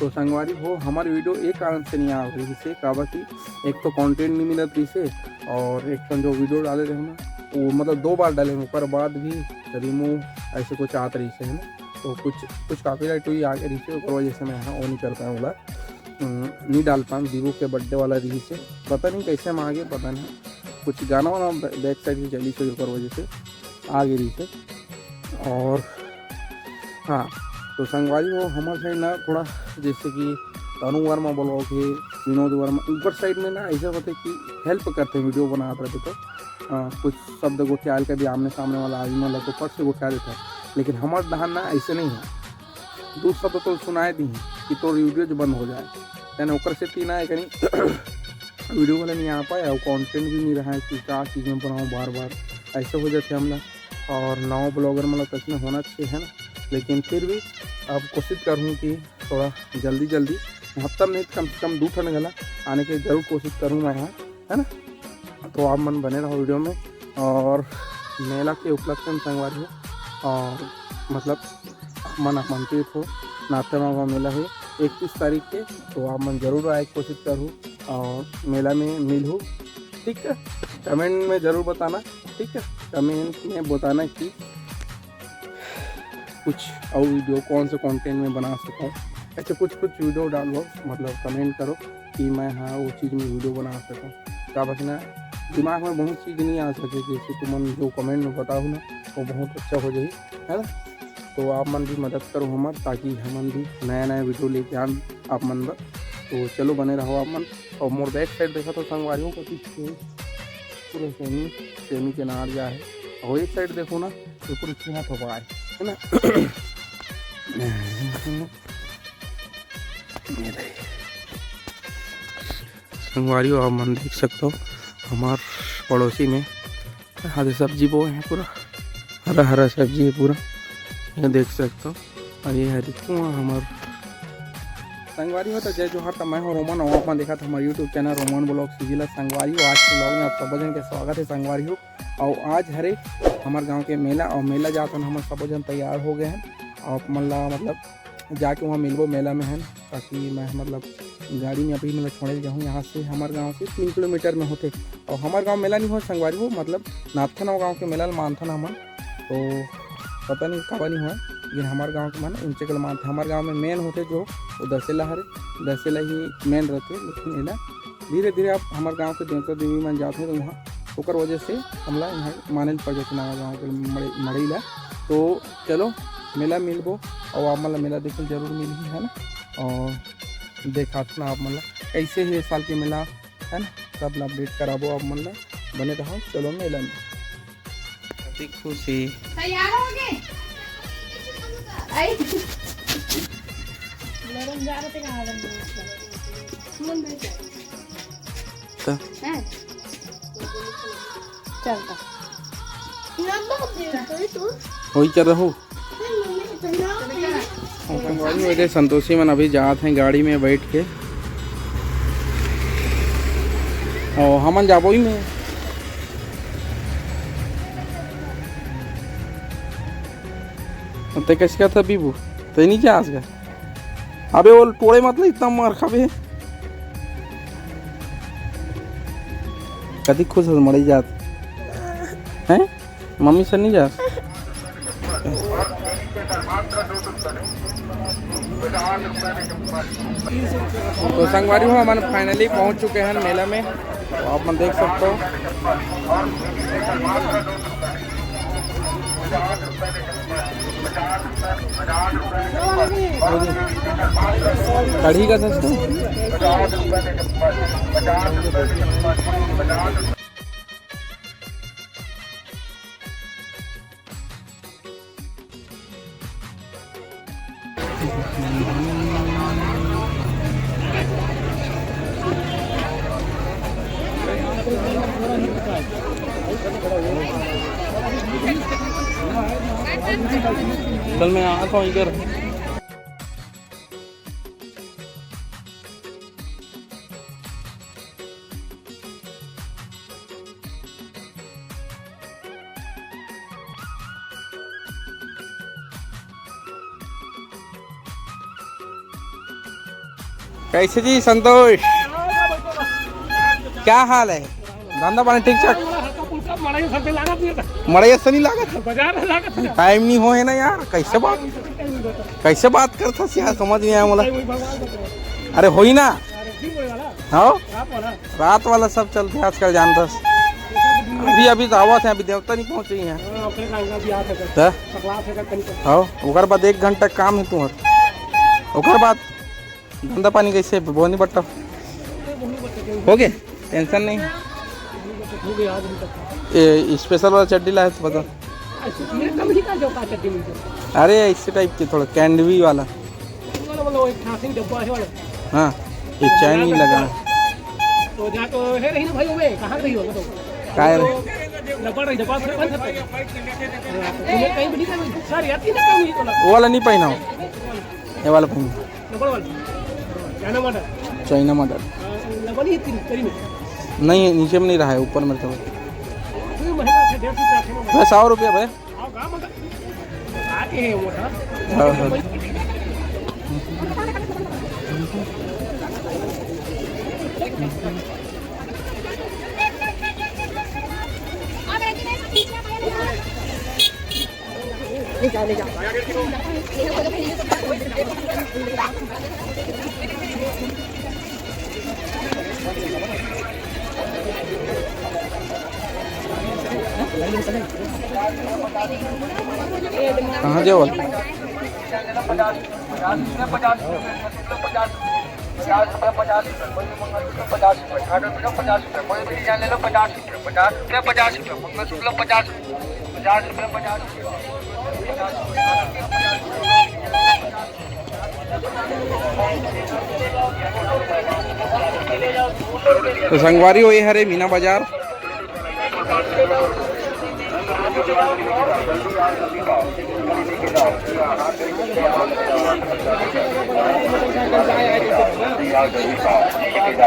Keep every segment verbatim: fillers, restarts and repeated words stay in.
तो संगवारी हो, हमर वीडियो एक कारण से नहीं आ रही से, काबर कि एक तो कंटेंट नहीं मिलत रही से, और एक ठन जो वीडियो डाले रहे ना, वो मतलब दो बार डाले, ओकर बाद भी कभी मुँह ऐसे कुछ आत रही से, है ना। तो कुछ, कुछ कॉपीराइट हुई आगे रही से, ओकर वजह से मैं हाँ वो नहीं कर पाया बोला। हम्म, नहीं डाल पाऊँ, दीबू के बर्थडे वाला रही से, पता नहीं कैसे हम आगे, पता नहीं कुछ गाना वाना बैक साइड से चली से, ओकर वजह से आगे रही से। और हाँ, तो संगवारी हो, हमर साइड ना थोड़ा जैसे कि तनु वर्मा ब्लॉग है, विनोद वर्मा, ऊपर साइड में ना ऐसा होता है कि हेल्प करते हैं, वीडियो बनात रहते तो अ, कुछ शब्द गोठियाल के भी आमने सामने वाला आदमी वाला तो फट से गोठिया देता है, लेकिन हमर डहान ना ऐसे नहीं है। दो शब्द तो सुनाए दी कि तोर वीडियो जो बंद हो जाए, यानी ओकर से तीन आए कहीं वीडियो वाला नहीं आ पाए और कंटेंट भी नहीं रहा है कि का चीज़ में बनाऊँ बार बार, ऐसे हो जाते हमला। और नवा ब्लॉगर मतलब सच में होना चाहिए, है ना, लेकिन फिर भी अब कोशिश करूँ कि थोड़ा जल्दी जल्दी, हफ्ता में कम से कम दो ठन घला आने के जरूर कोशिश करूँ मैं यहाँ, है ना। तो आप मन बने रहो वीडियो में। और मेला के उपलक्ष्य में संगवारी हो, और मतलब मन आमंत्रित हो, नाथन बाबा मेला है इकतीस तारीख के, तो आप मन जरूर आए के कोशिश करू और मेला में मिलहू, ठीक है। कमेंट में जरूर बताना, ठीक है, कमेंट में बताना कि कुछ और वीडियो कौन से कंटेंट में बना सकूँ, ऐसे कुछ कुछ वीडियो डालो, मतलब कमेंट करो कि मैं हाँ वो चीज़ में वीडियो बना सकूँ। का बस ना दिमाग में बहुत चीज़ नहीं आ सके, जैसे तुमन जो कमेंट में बताओ ना, वो बहुत अच्छा हो जाए, है ना। तो आप मन भी मदद करो हमर, ताकि हमन भी नया नया वीडियो लेके आन आप मन बर। तो चलो बने रहो आप मन। और मोर बैक साइड देखा तो संगवारी हो, कति पूरा सेमी, सेमी के नार जा है। और एक साइड देखो ना, तो पूरा चिन्हा थोपा है, है ना। ये रहे। संगवारी हो, आप मन देख सकते हो, हमार पड़ोसी में यहाँ दे सब्जी बोए हैं, पूरा हरा हरा सब्जी है पूरा, ये देख सकते हो। और ये हरी कुआं हमार। संगवारी हो तो जय जोहार, तो मैं हूँ रोमन और आप मन देखत हमार YouTube channel Roman blog CG ला। संगवारी हो, आज के ब्लॉग में आप सब जन के स्वागत है संगवारी हो। और आज हरे हमार गांव के मेला, और मेला जात हन हमन सब जन तैयार हो गए हैं, और आप मन ला मतलब जाके वहाँ मिलबो मेला में, है ना, ताकि मैं मतलब गाड़ी में अभी मतलब छोड़े जाहूँ यहाँ से, हमार गांव से तीन किलोमीटर में होते। और हमार गांव मेला नहीं हो संगवारी हो, मतलब नाथन और गांव के मेला ल मानथन हमन, तो पता नहीं काबर नहीं हो, लेकिन हमार गांव के मन ऊंचे कल मानथे। हमार गांव में मेन होते जो वो दशहरा हरे, दशहरा ही मेन रहते, लेकिन एला धीरे धीरे आप हमार गांव के देवता देवी मन जात हो तो वहाँ ओकर वजह से हमला यहाँ माने ल पड़ जाते नवा गांव के मड़ई, मड़ई ला। तो चलो मेला मिलबो, और आप मन ला मेला देखे जरूर मिलही, है ना। और देखात ना आप मन ला कैसे हे साल के मेला, है ना, सब ला अपडेट कराबो आप मन ला। बने रहो, चलो मेला में। कति खुशी। तैयार हो गए? आई। लड़न जा रहे थे कहाँ लड़न? तो हैं? चलता। वही कर रहो। संगवारी हो, संतोषी मन अभी जात हैं गाड़ी में बैठ के, और हमन जाबो ही में। ते कैसे कहता बीबू, ते नहीं जा आज का? अबे वो टोड़े मत ले, इतना मार खाबे। कति खुश हो मड़ई जात हैं, मम्मी से नहीं जा। तो संगवारी हो, हमन finally पहुंच चुके हैं मेला में, तो आप मन देख सकते हो। कढ़ी का सस्ता। चल, मैं आता हूँ इधर। कैसे जी संतोष, क्या हाल है? धंधा पानी ठीक ठाक? मड़ई से नहीं लागत? बाजार में लागत है। टाइम नहीं होए ना यार, कैसे बात, कैसे बात करता यार, समझ नहीं आया मोला। अरे होई ना। हाँ, रात वाला सब चलते आजकल, जानता। अभी अभी तो आवत है, अभी देवता नहीं पहुँच रही है। हाँ, ओकर बाद एक घंटा काम है तुम्हार, ओकर बाद धंधा पानी कैसे, बोनी बट्टा हो गए? टेंशन नहीं। ए, स्पेशल वाला चड्डी लाए तो बता। अरे, इसी टाइप की, थोड़ा कैंडवी वाला। हाँ, ये चैन नहीं लगा। तो जा तो है रही ना भाई, वो कहाँ गई हो तो? काय रे? डब्बा रही, डब्बा फिर बंद करते हैं। तुम्हें कहीं भी नहीं करनी। सर, यार, तीन काम नहीं करना। वो वाला नहीं पहना हो, ये वाला पहना। डबल वाला। China model. China model. हाँ, डबल ही तीन, करी में। नहीं, नीचे में नहीं रहा है, ऊपर में तो। कोई महंगा है, डेढ़ सौ रुपया है ना। बस, सौ रुपया भाई। आओ, गाँव में आके है वो, हाँ। हाँ, हाँ। कहाँ जाओ? पचास रुपये, पचास रुपये, कोई भी मंगलसूत्र पचास रुपये, पचास रुपये, कोई भी डिजाइन ले लो पचास रुपये, पचास रुपये, पचास रुपये, मंगलसूत्र पचास रुपये, पचास रुपये, पचास रुपये। तो संगवारी हो, ये हरे मीना बाजार।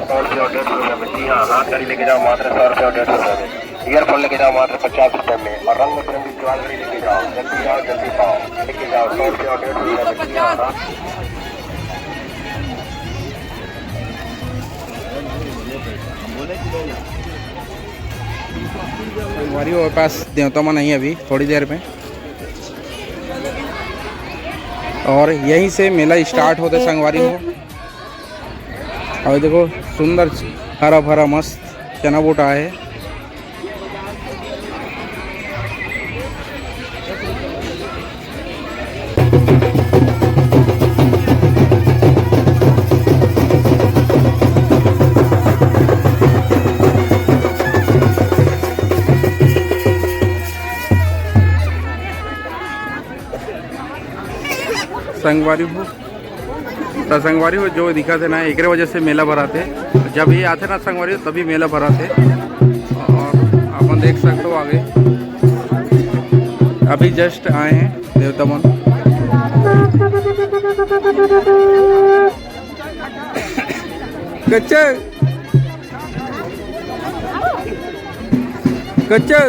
सौ रुपये और डेढ़ सौ रुपये में। जी हाँ, हाथ घड़ी लेके जाओ, मात्र सौ रुपये और डेढ़ सौ रुपये में। ईयरफोन लेके जाओ, मात्र पचास रुपये में। और रंग बिरंगी ज्वेलरी लेके जाओ, जल्दी आओ, जल्दी पाओ, लेके जाओ, सौ रुपये और डेढ़ सौ रुपये में। जी हाँ, हाथ संगवारी हो, पास देवता मन आई अभी थोड़ी देर में, और यहीं से मेला स्टार्ट होते संगवारी हो। और देखो, सुंदर हरा भरा मस्त चना बोटा है। संगवारी हो, त संगवारी हो, जो दिखत हे ना, एकरे वजह से मेला भराथे। जब ये आथे ना संगवारी हो, तभी मेला भराथे। और अपन देख सकते हो आगे, अभी जस्ट आए हैं देवता मन। कच्चा कच्चा।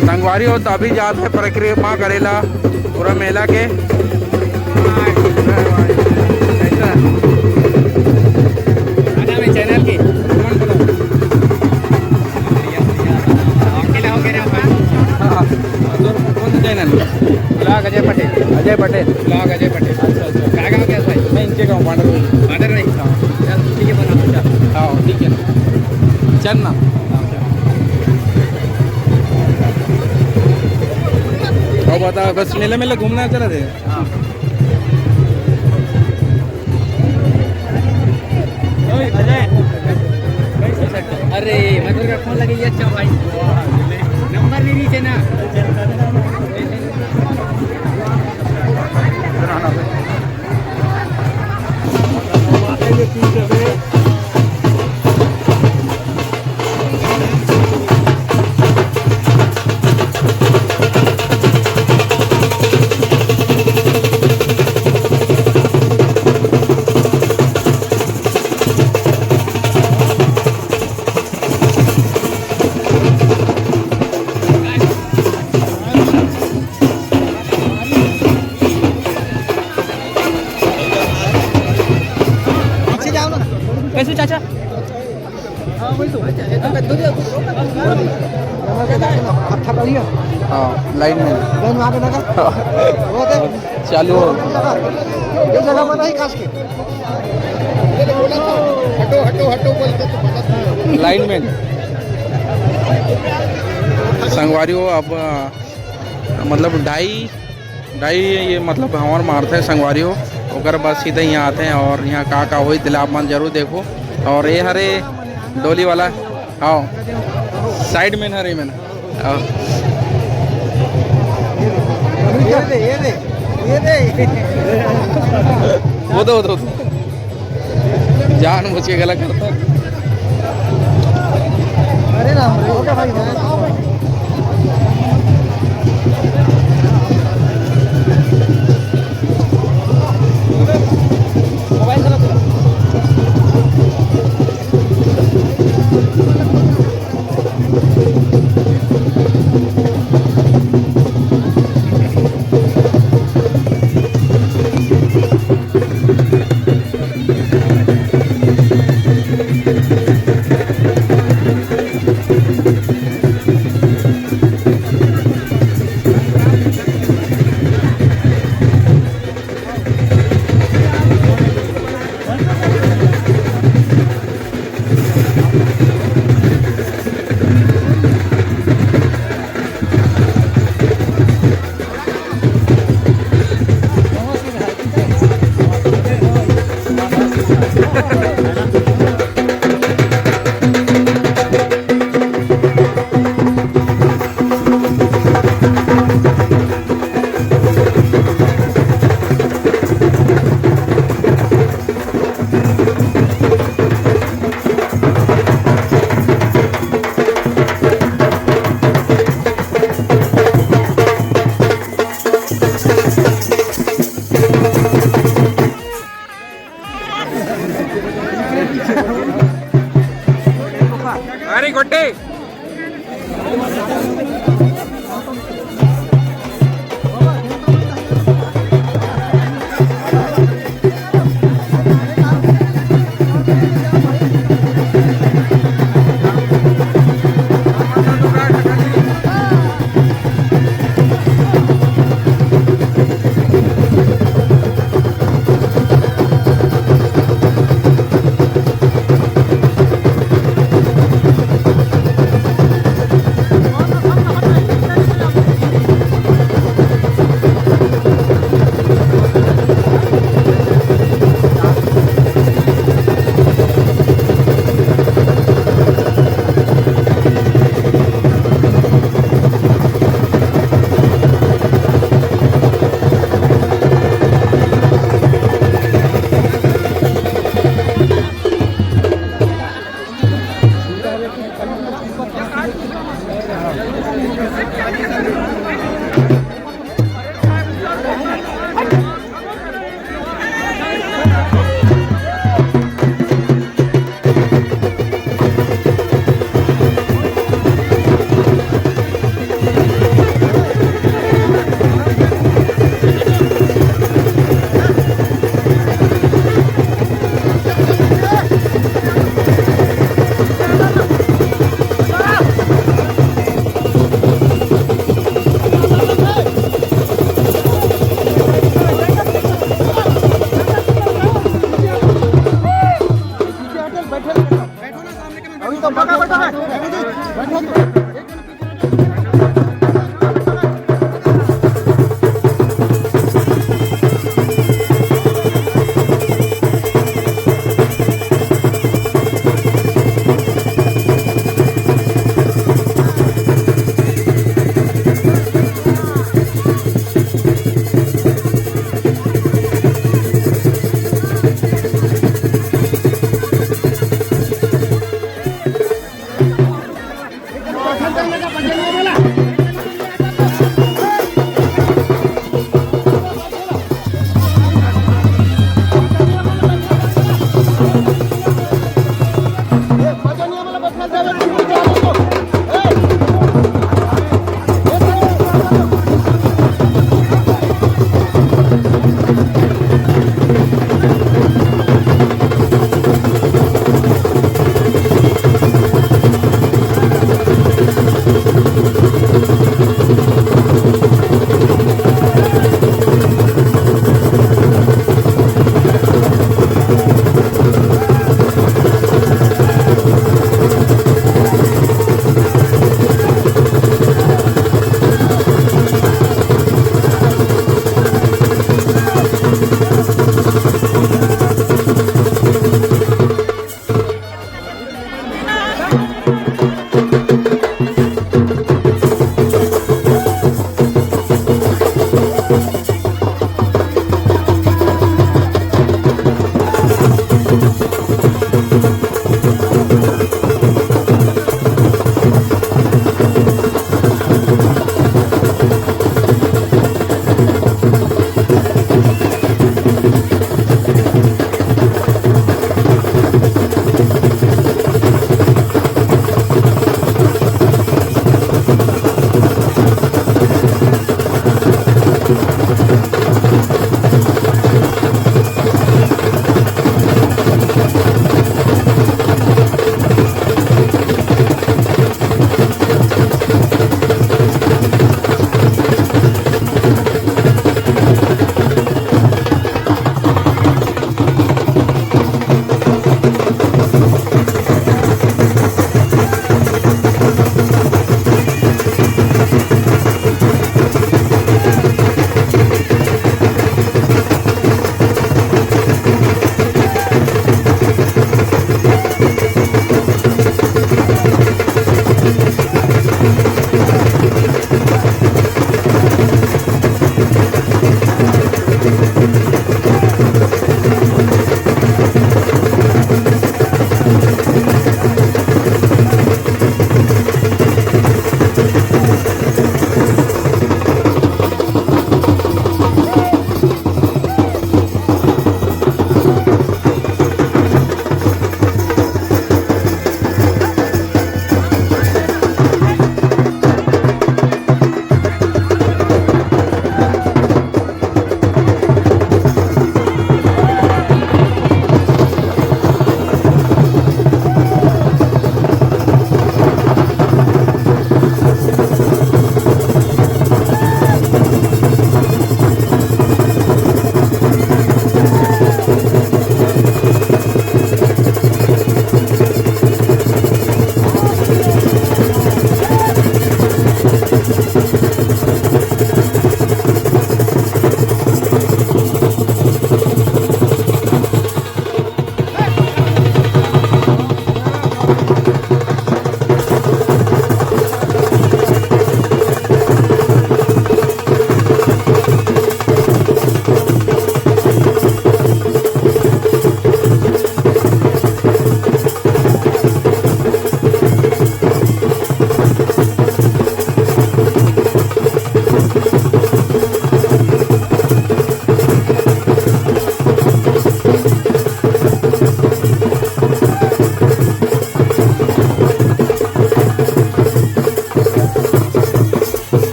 संगवारी हो, तो अभी जात हे परिक्रमा करेला पूरा मेला के। कैसा? आना में चैनल की कौन बोला? अकेला हो गया रे अपन। हाँ, हाँ। और कौन सा channel? Blog Ajay Patel. Ajay Patel. Blog Ajay Patel. अच्छा, अच्छा। कहाँ गाँव क्या भाई? मैं इनके गाँव, पांडर भाई। पांडर भाई? हाँ। चल, ठीक है, बना, अच्छा। हाँ, ठीक है। चल ना। और बता, बस मेले मेले घूमना चला थे। हाँ। अरे, मैं तेरे फोन लगे, ये अच्छा भाई। नंबर नहीं नीचे ना। हाँ, लाइन में। लाइन में आगे लगा। हाँ। वो देख। चालू हो। ये जगह में नहीं काश के। हटो, हटो, हटो बोल के तो गलत है। लाइन में। संगवारी हो, अब, अ, मतलब ढाई, ढाई ये मतलब हमर मारथे संगवारी हो, ओकर बाद सीधा यहाँ आथे और यहाँ का का होई तेला आप मन जरूर देखो। और ये हरे डोली वाला, आओ, साइड में हरे में। हाँ। ये दे, ये दे, ये दे। वो दो, वो दो, वो दो। जान बूझ के गला करता है। अरे राम रे, ओके भाई, भाई। मोबाइल चला।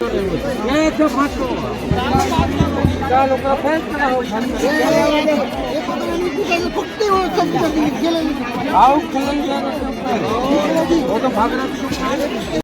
ये तो भाग को। चल, ओकरा फेंक के आओ, भाग के। आओ, खेलल जाए। वो तो भाग रहा है।